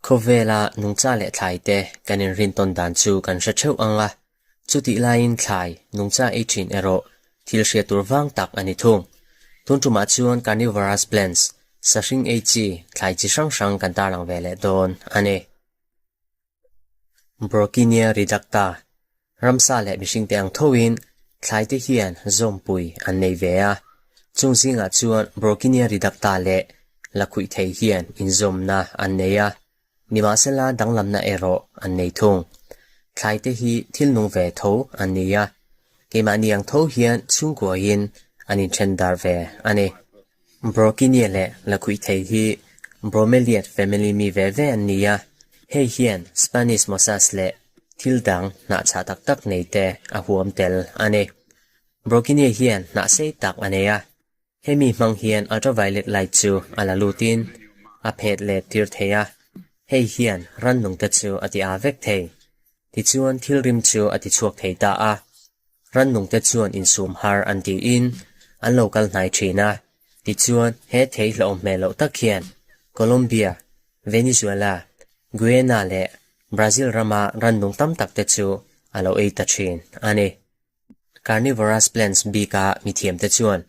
Khawvela nungcha leh thlai te kan inrintawn dan chu kan hre theuh ang a, chutih laiin thlai nungcha ei thin erawh thil hriat tur vang tak a ni thung. Tun tumah chuan carnivorous plants, sahring ei chi, thlai chi hrang hrang kan tarlang ve leh dawn a ni. Brocchinia reducta, Ramsa leh mihringte ang thoin thlaite hian zawmpui an nei ve a, chung zingah chuan Brocchinia reducta leh lakhuihthei hian inzawmna an nei a, nimahsela danglamna erawh an nei thung. Thlaite hi thil nung ve tho an ni a, keimahni ang tho hian chhungkuain an inthen dar ve a ni. Brocchinia leh lakhuihthei hi Bromeliad family mi ve ve an ni a, hei hian Spanish mosas leh thil dang hnah chhah tak tak nei te a huam tel a ni. Brocchinia hian hnah sei tak a nei a, hemi hmang hian ultraviolet light chu a la lutin a phet let tir thei a, hei hian rannung te chu a ti aa vek thei. Tichuan thil rim chu a ti chhuak thei ta a. Rannungte chuan insum har an tiin an lo kal hnai thin a, tichuan he thei hlauhawm hmel loh tak hian Colombia, Venezuela, Guyana leh Brazil rama rannung tam tak te chu a lo ei ta thin a ni. Carnivorous plants bika mithiamte chuan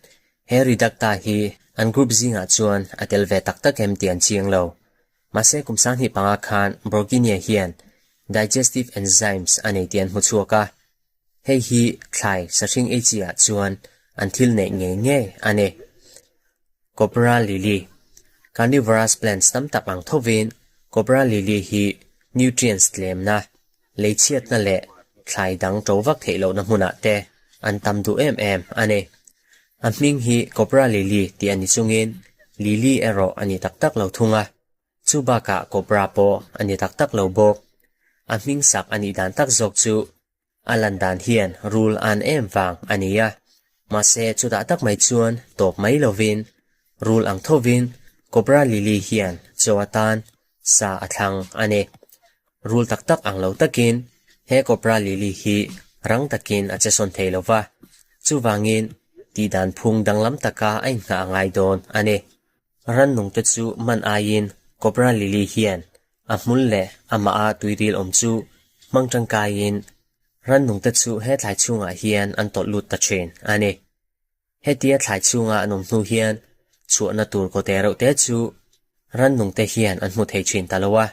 he Redacta hi an group zingah chuan a tel ve tak tak em tih an chiang lo. Mahse kum 2005 khan Borginia hian digestive enzymes a nei tih an hmu chhuak a, Hei hi thlai sahring ei chi ah chuan an thil neih ngei ngei a ni. Cobra lily, Carnivorous plants tam tak ang thovin cobra lily hi nutrients tlemna, leichhiatna leh thlai dang to vak theih lohna hmunah te an tam duh em em a ni. A hming hi cobra lily tih a ni chungin lily erawh a ni tak tak lo thung a. Chu bakah cobra pawh a ni tak tak lo bawk. A hming sak a nih dan tak zawk chu a lan dan hian rul an em vang a ni a. Mahse chutah tak mai chuan tawp mai lovin rul ang thovin cobra lily hian chaw atan sa a thlang a ni. Rul tak tak ang lo takin he cobra lily hi rang takin a che sawn thei lo va, chuvangin tihdan phung danglam taka a inngah a ngai dawn a ni. Rannungte chu man aiin Cobra Lily hian a hmul leh amaha tuiril awm chu hmang tangkaiin rannungte chu he thlai chhungah hian an tawlh lut ta thin a ni. Hetia thlai chhunga an awm hnu hian chhuahna tur kawte reuhte chu rannungte hian an hmu thei thin ta lo a,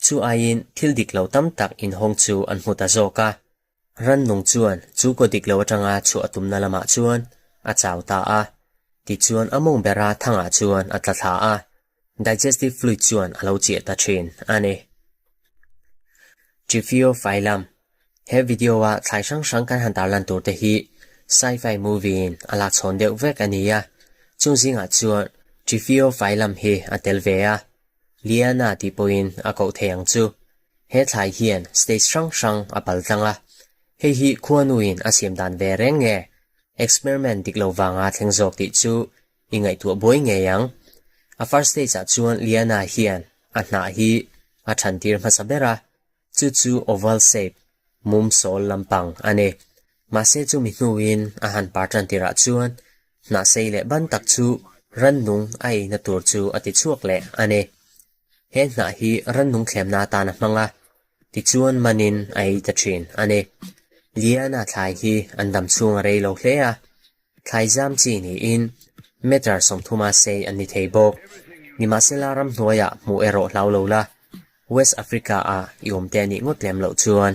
chu aiin thil dik lo tam tak inhawng chu an hmu ta zawk a. Rannung chuan chu kaw dik lo atanga chhuah a tumna lamah chuan a chau ta a, tichuan a mawng bera thangah chuan a tla thla a, digestive fluid chuan a lo chiah ta thin a ni. Triphyophyllum He video a thlai hrang hrang kan han tarlan tur te hi sci-fi movie in a lak chhawn deuh vek a ni a, chung zingah chuan Triphyophyllum hi a tel ve a, Liana tih pawhin a koh thei ang chu. He thlai hian stage hrang hrang a pal tlang a, hei hi khuanuin a siam dan ve reng nge, experiment dik lo vanga thleng zawk tih chu i ngaihtuah buai ngei ang. A first stage ah chuan Liana hian a hnah hi a than tir hmasa ber a, chu chu oval shape, mum sawl lampang a ni. Mahse chumi hnuin a han par tan tirah chuan hnah sei leh ban tak chu rannung a eina tur chu a ti chhuak leh a ni. He hnah hi rannung thlemna atan a hmang a, tichuan manin a ei ta thin a ni. Liana thlai hi an dam chhung a rei lo hle a, thlai zam chi niin meter 30 a sei an ni thei bawk. Nimahsela ramhnuaiah hmuh erawh hlau lo la, West Africa-ah i awm te a nih ngawt lem loh chuan.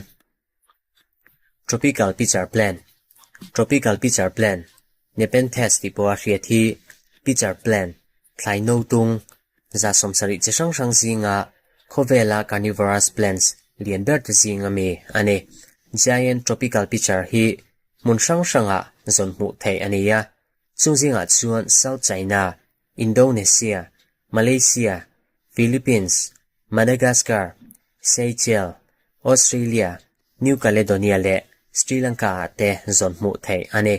Tropical Pitcher Plant Tropical Pitcher Plant, Nepenthes tih pawha hriat hi pitcher plant, thlai no tung, 70 chi hrang hrang zinga khawvela carnivorous plants lian ber te zing ami a ni. Giant Tropical Pitcher hi hmun hrang hrangah zawn hmuh theih a ni a, chung zingah chuan South China, Indonesia, Malaysia, Philippines, Madagascar, Seychelles, Australia, New Caledonia leh Sri Lanka ah te zawn hmuh theih a ni.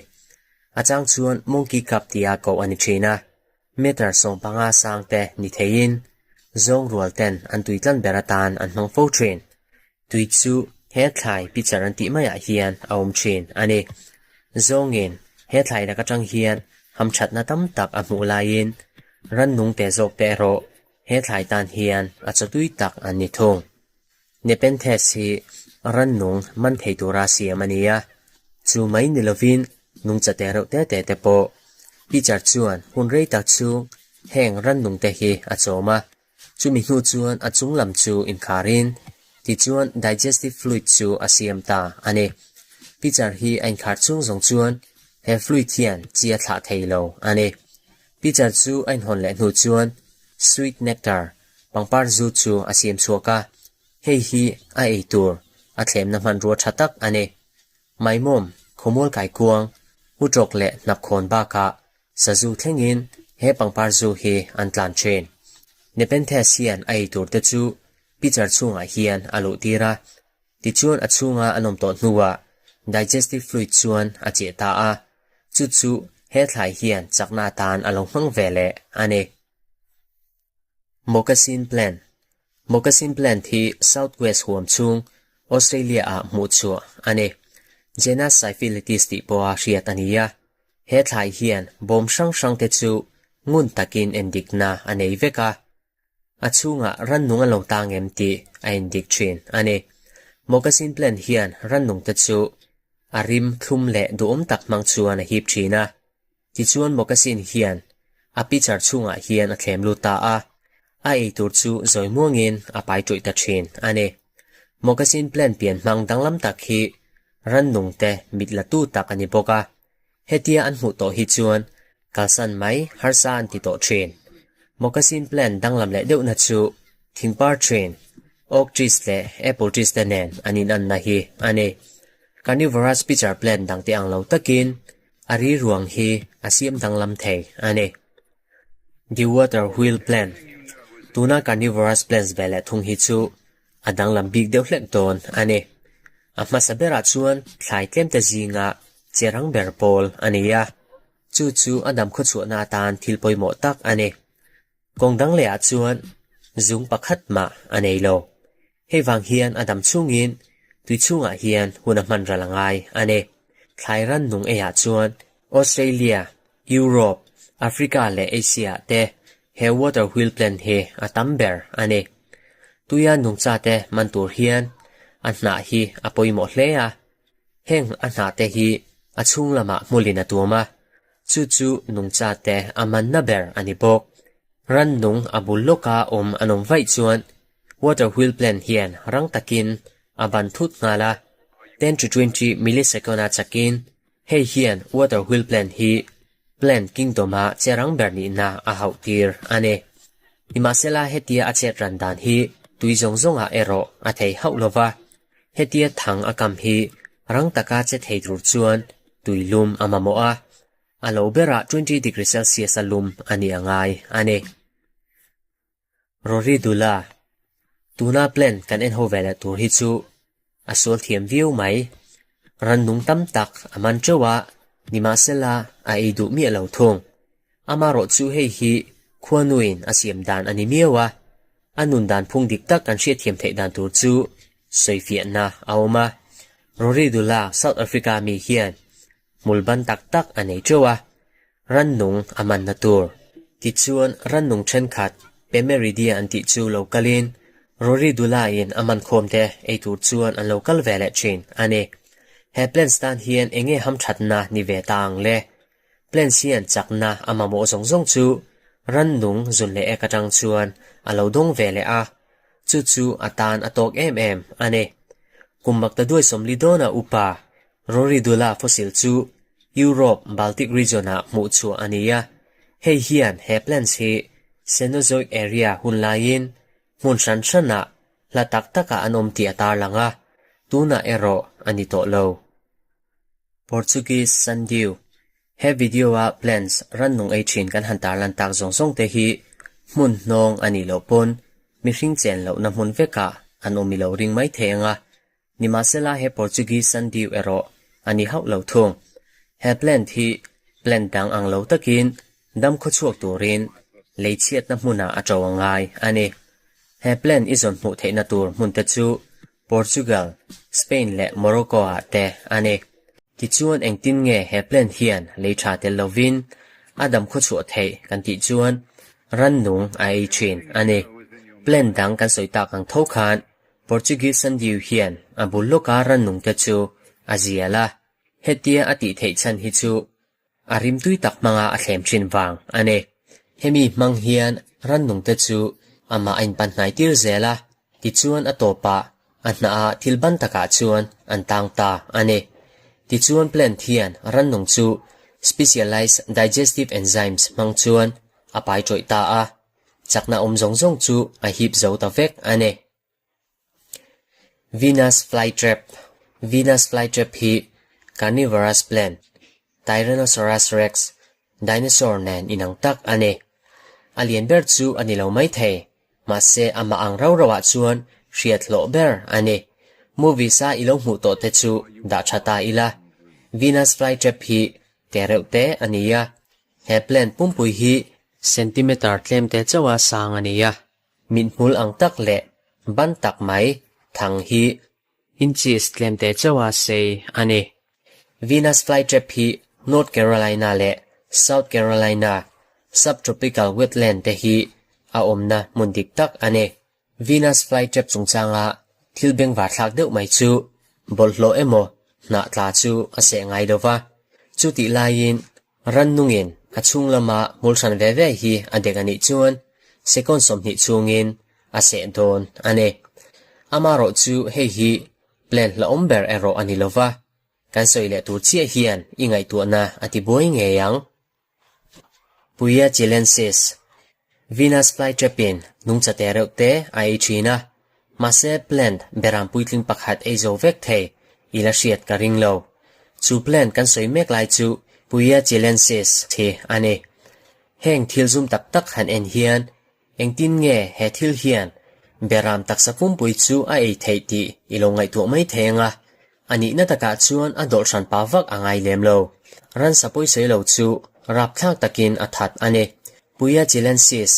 A chang chuan Monkey Cup tia koh a ni thin a, meter 15 sang te ni theiin zawng rual ten an tui tlan ber atan an hmang fo thin. Tui chu he thlai pitcher an tih maiah hian a awm thin a ni. Zawngin he thlai lak atang hian hamthatna tam tak a hmuh laiin. Rannung te zawk te erawh he thlai tan hian a chaw tui tak an ni thung. Nepenthes hi rannung man thei tura siam a ni a, chu mai ni lovin nungcha te reuh te te te pawh. Pitcher chuan hun rei tak chhung heng rannung te hi a chawm a, chumi hnu chuan a chung lam chu inkharin tichuan digestive fluid chu a siam ta a ni. Pitcher hi a inkhar chhung zawng chuan he fluid hian chi a thlah thei lo a ni. Pitcher chu a inhawn leh hnu chuan sweet nectar Pangpar zu chu a siam chhuak a, hei hi a ei tur a thlemna hmanrua tha tak a ni. Maimawm, khawmual kaikuang, hutrawk leh hnapkhawn bakah sazu thlengin he pangpar zu hi an tlan thin. Nepenthes hian a ei tur te chu pitcher chhungah hian a luh tir a, tichuan a chhunga an awm tawh hnuah digestive fluid chuan a chiah ta a, chu chu he thlai hian chakna atan a lo hmang ve leh a ni. Moccasin Plant Moccasin Plant hi South West huam chhung Australia ah hmuh chhuah a ni. Genus Syphilitis tih pawha hriat a ni a. He thlai hian bawm hrang hrang te chu ngun takin endikna a nei vek a. A chhungah rannung a lo tang em tih a endik thin a ni. Moccasin Plant hian rannung te chu a rim thlum leh duhawm tak hmang chuan a hip thin a. Tichuan moccasin hian a pitcher chhungah hian a thlem lut ta a, a ei tur chu zawi muangin a pai ṭawih ta ṭhin a ni. Moccasin plant pian hmang danglam tak hi rannung te mit la tu tak a ni bawk a, hetia an hmuh tawh hi chuan kalsan mai harsa an ti tawh ṭhin. Moccasin plant danglam leh deuhna chu thingpar ṭhin, oak trees leh apple trees te nen an inanna hi a ni. Carnivorous pitcher plant dangte ang lo takin A ri ruang hi a siam danglam thei a ni. The water wheel plant Tuna carnivorous plants ve leh thung hi chu a danglam bik deuh hlek dawn a ni. A hmasa berah chuan thlai tlemte zinga che rang ber pawl a ni a, chu chu a dam khawchhuahna atan thil pawimawh tak a ni. Kawng dang lehah chuan zung pakhat mah a nei lo. Hei vang hian a dam chhungin tui chhungah hian hun a hman ral a ngai a ni. Thlai rannung eiah chuan Australia, Europe, Africa leh Asia ah te he water wheel plant hi a tam ber a ni. Tuia nungchate man tur hian a hnah hi a pawimawh hle a. Heng a hnah te hi a chhung lamah hmulin a tuam a, chu chu nungcha te a manna ber a ni bawk. Rannung a bul lawka awm an awm vaih chuan water wheel plant hian rang takin a ban thut nghal a, 10 to 20 millisecond a chakin hei hian water wheel plant hi plant kingdom-a che rang ber nihna a hauh tir a ni. Nimahsela hetia a chet ran dan hi tui zawng zawngah erawh a thei hauh lova, Hetia thang a kam hi rang taka che thei tur chuan tui lum a mamawh a, a lo berah 20 degree Celsius a lum a ni a ngai a ni. Roridula, Tuna plant kan en ho ve leh tur hi chu a sual thiam viau mai. Rannung tam tak a man teuh a, nimahsela a ei duh miah lo thung. Amarawh chu hei hi khuanuin a siam dan a ni miau a, a nun dan phung dik tak kan hriatthiam theih dan tur chu sawifiahna a awm a. Roridula South Africa mi hian hmul ban tak tak a nei teuh a, rannung a manna tur. Tichuan rannung thenkhat Pemeridia an tih chu lo kalin Roridula-in a man khawmte ei tur chuan an lo kal ve leh thin a ni. He plants tan hian enge hamthatna ni ve ta ang le? Plants hian chakna a mamawh zawng zawng chu rannung zun leh ek atang chuan a lo dawng ve leh a, chu chu a tan a tawk em em a ni. Kum makta duai 40 dawna upa Roridula fossil chu Europe Baltic region-ah hmuh chhuah a ni a, hei hian he plants hi Cenozoic area hun laiin hmun hran hranah hla tak takah an awm tih a tarlang a, tunah erawh a ni tawh lo. Portuguese Sundew, He video-a plants rannung ei thin kan han tarlan tak zawng zawng te hi hmun hnawng a nih loh pawn mihring chen lohna hmun vekah an awm i lo ring mai thei ang a, nimahsela he Portuguese Sundew erawh a ni hauh lo thung. He plant hi plant dang ang lo takin dam khawchhuak turin lei chhiatna hmunah a to a ngai a ni. He plant i zawn hmuh theihna tur hmun te chu Portugal, Spain leh Morocco ah te a ni. Tichuan engtin nge he plant hian lei tha tel lovin a dam khawchhuah theih kan tih chuan? rannung a ei thin a ni. Plant dang kan sawi tak ang tho khan Portuguese sundew hian a bul lawka rannung te chu a zial a, hetia a tih theih chhan hi chu a rimtui tak hmanga a thlem thin vang a ni. Hemi hmang hian rannung te chu amah a inpan hnai tir zel a, tichuan a tawpah a hnah ah thil ban takah chuan an tang ta a ni. Tichuan plant hian rannung chu specialized digestive enzymes hmang chuan a pai tawih ta a, chakna awm zawng zawng chu a hip zo ta vek a ni. Venus flytrap Venus flytrap hi carnivorous plant, Tyrannosaurus rex, dinosaur nen inang tak a ni. A lian ber chu a ni lo maithei, mahse amah ang rau rauah chuan hriat hlawh ber a ni. Movies a i lo hmuh tawh te chu dah tha ta ila. Venus flytrap hi te reuh te a ni a, he plant pumpui hi centimeter tlem te chauha sang a ni a. Mithmul ang tak leh ban tak mai thang hi inches tlem te chauha sei a ni. Venus flytrap hi North Carolina leh South Carolina subtropical wetland te hi a awmna hmun dik tak a ni. Venus flytrap chungchanga thil bengvar thlak deuh mai chu bawlhhlawh emaw hnah tla chu a seh ngai lo va, chutih laiin Rannungin a chhung lama hmul hran ve ve hi a dek a nih chuan second 20 chhungin a seh dawn a ni. Amarawh chu hei hi plan hlauhawm ber erawh a ni lo va, kan sawi leh tur chiah hian i ngaihtuahna a ti buai ngei ang. Puia chilensis, Venus flytrap-in nungcha te reuh te a ei thin a, mahse plant beram puitling pakhat ei zo vek thei i la hriat ka ring lo. Chu plant kan sawi mek lai chu Puia chilensis hi a ni. Heng thil zum tak tak han en hian engtin nge he thil hian beram taksa pumpui chu a ei theih tih i lo ngaihtuah mai thei ang a, A nihna takah chuan a dawlh hran pa vak a ngai lem lo. Ransa pawisawi lo chu rapthlak takin a that a ni. Puia chilensis,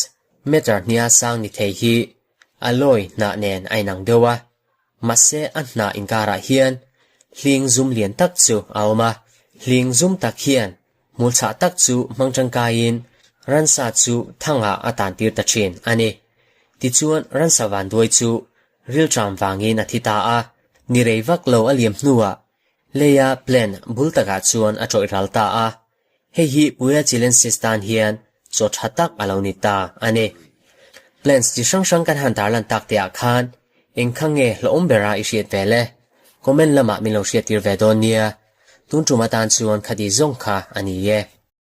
meter hnia sang ni thei hi a lawi hnah nen a inang deuh a. Mahse a hnah inkarah hian hling zum lian tak chu a awm a. Hling zum tak hian hmul chhah tak chu hmang tangkaiin ransa chu thangah a tantir ta thin a ni. Tichuan ransa vanduai chu Rilṭam vangin a thi ta a, ni rei vak lo a liam hnuah leia plant bul takah chuan a ṭawih ral ta a. Hei hi Puia chilensis tan hian chaw ṭha tak a lo ni ta a ni. Plants chi hrang hrang kan han tarlan tak te ah khan eng kha nge hlauhawm bera i hriat ve le? Comment lamah min lo hriattir ve dawn nia. Tun ṭum atan chuan khati zawng kha a ni e.